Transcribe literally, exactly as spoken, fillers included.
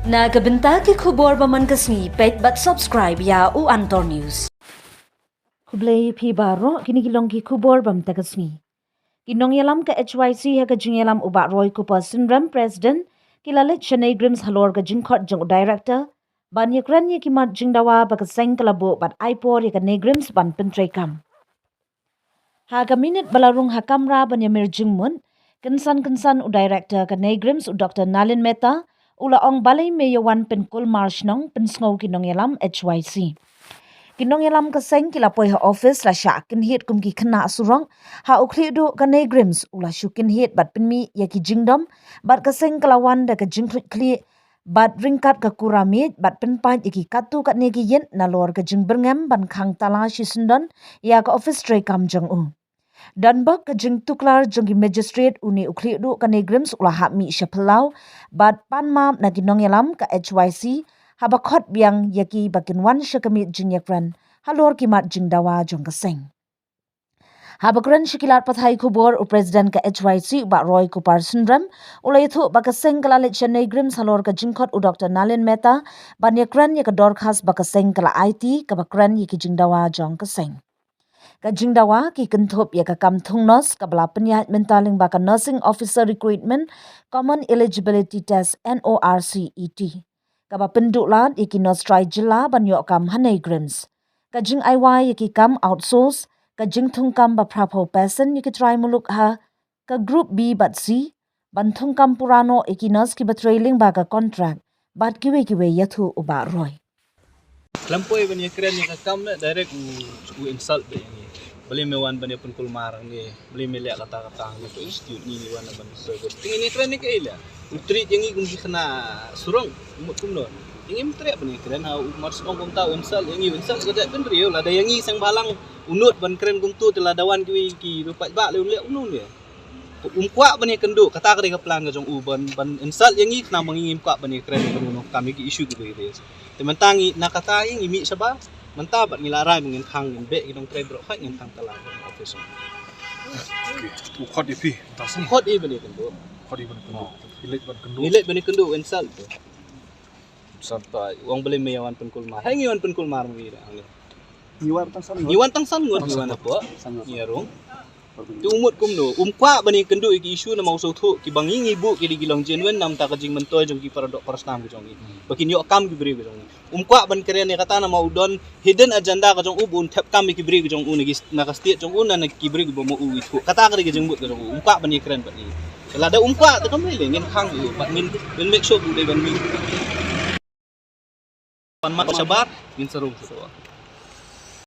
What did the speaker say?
Na ka bynta ki khubor ba man ka sngi, peit bad subscribe ïa u Antor News. Khublei phi baroh, kine ki long ki khubor ba mynta ka sngi. Ki nongïalam ka H Y C ha ka jingïalam u Bah Roy Cooper Synrem, President, ki la leit sha NEIGRIHMS halor ka jingkhot jong u Director ban ïakren ïa ki mat jingdawa ba ka seng ka la buh bad ai por ïa ka NEIGRIHMS ban pyntreikam. Ha ka minit ba la rung ha kamra ban ïamir jingmut, kynsan kynsan u Director ka NEIGRIHMS u Doctor Nalin Mehta u la ong balei me ïa wan pynkul mar shnong pynsngew ki nongïalam H Y C. Ki nongïalam ka seng ki la poi ha office la shah kynhied kum ki khynnah surok, ha u khlieh duh ka NEIGRIHMS u la shu kynhied bad pynmih ïa ki jingdom, bad ka seng ka la wan da ka jingkhluit khlieh bad ryngkat ka kura miej bad pynpait ïa ki katto katne ki ïit nalor ka jingbyrngem ban khang tala shisyndon ïa ka office treikam jong u. Donbok ka jingtuklar jong ki magistrate, une u khlieh duh ka NEIGRIHMS u la hap mih sha phyllaw bad pan map na ki nongïalam ka H Y C, haba khot biang ïa ki ba kin wan sha ka miet jingïakren halor ki mat jingdawa jong ka seng. Haba kren sha ki lad pathai khubor, u President ka H Y C u Bah Roy Cooper Synrem u la ïathuh ba ka seng ka la leit sha NEIGRIHMS halor ka jingkhot u Doctor Nalin Mehta ban ïakren ïa ka dorkhas ba ka seng ka la aiti kaba kren ïa ki jingdawa jong ka seng. Ka jingdawa ki kynthup ïa ka kam thung nurse kaba la pynïaid mynta lyngba ka Nursing Officer Recruitment Common Eligibility Test, N O R C E T, kaba pynduh lad ïa ki nurse trai jylla ban ïoh kam ha NEIGRIHMS. Ka jingai wai ïa ki kam outsource, ka jingthung kam ba phra phew percent ïa ki trai muluk ha ka group B bad C, ban thung kam pura noh ïa ki nurse kiba trei lyngba ka contract bad kiwei kiwei, ïathuh u Bah Roy. Khlem poi ban ïakren ïa ka kam ne, direct u, u insult beit ïa ngi. Balei me wan ban ïa pynkul mar ïa ngi, balei me leh kata kata ïa ngi, institute ngi, ngi wan ban service. Te ngin ïakren ïa kaei leh? U treat ïa ngi kum ki khynnah surok, mut kumno. Te ngim treh ban ïakren ha u, mar sdang kumta u insult ïa ngi, u insult ka jaitbynriew. Lada ïa ngi seng bhalang u nud ban kren kumtu, te lada wan kiwei ki riewpaidbah leh, u leh kumno ne? Um kwah ban ïakynduh, kata ka dei ka plan ka jong u ban, ban insult ïa ngi, khnang ba ngi ngim kwah ban ïakren ban ïa nongkam ïa ki issue kiba ngi raise. Te mynta ngi, na kata hi ngi mih shabar mynta bad ngi la rai ba ngin khang, ngin beh ki nongtrei baroh khoit, ngin khang tala office. Okay. U khot ïa phi, mynta sngi? U khot ïa ban ïakynduh. Khot ïa ban ïakynduh. Ngi leit ban kynduh. Ngi leit ban ïakynduh, insult. San ta, u ong balei me ïa wan pynkul mar. Hai ngi wan pynkul mar ma ngi da, ngi. Ngi wan tang san ngut. Ngi wan tang san ngut, ngi wan hapoh. San ngut. Ngi ïa rung. Te u mut kumno, um kwah ban ïakynduh ïa ki issue namar u sngewthuh kiba ngi ngi buh ki dei ki long genuine, namar ka jingmyntoi jong ki paradoh parasnam ki jong ngi. Ba kin ïoh kam ki briew ki jong ngi. Um kwah ban kren ïa kata namar u don hidden agenda ka jong u ba un thep kam ïa ki briew ki jong u na ki, na ka state jong u, na, na ki briew kiba ma u ithuh. Kata ka dei ka jingmut ka jong u. Um kwah ban ïakren bad ngi. Lada um kwah te kam lei lei, ngin khang ïa u bad ngin, ngin make sure ba u dei ban mih. Pan mat shabar, ngin sa rung shuwa.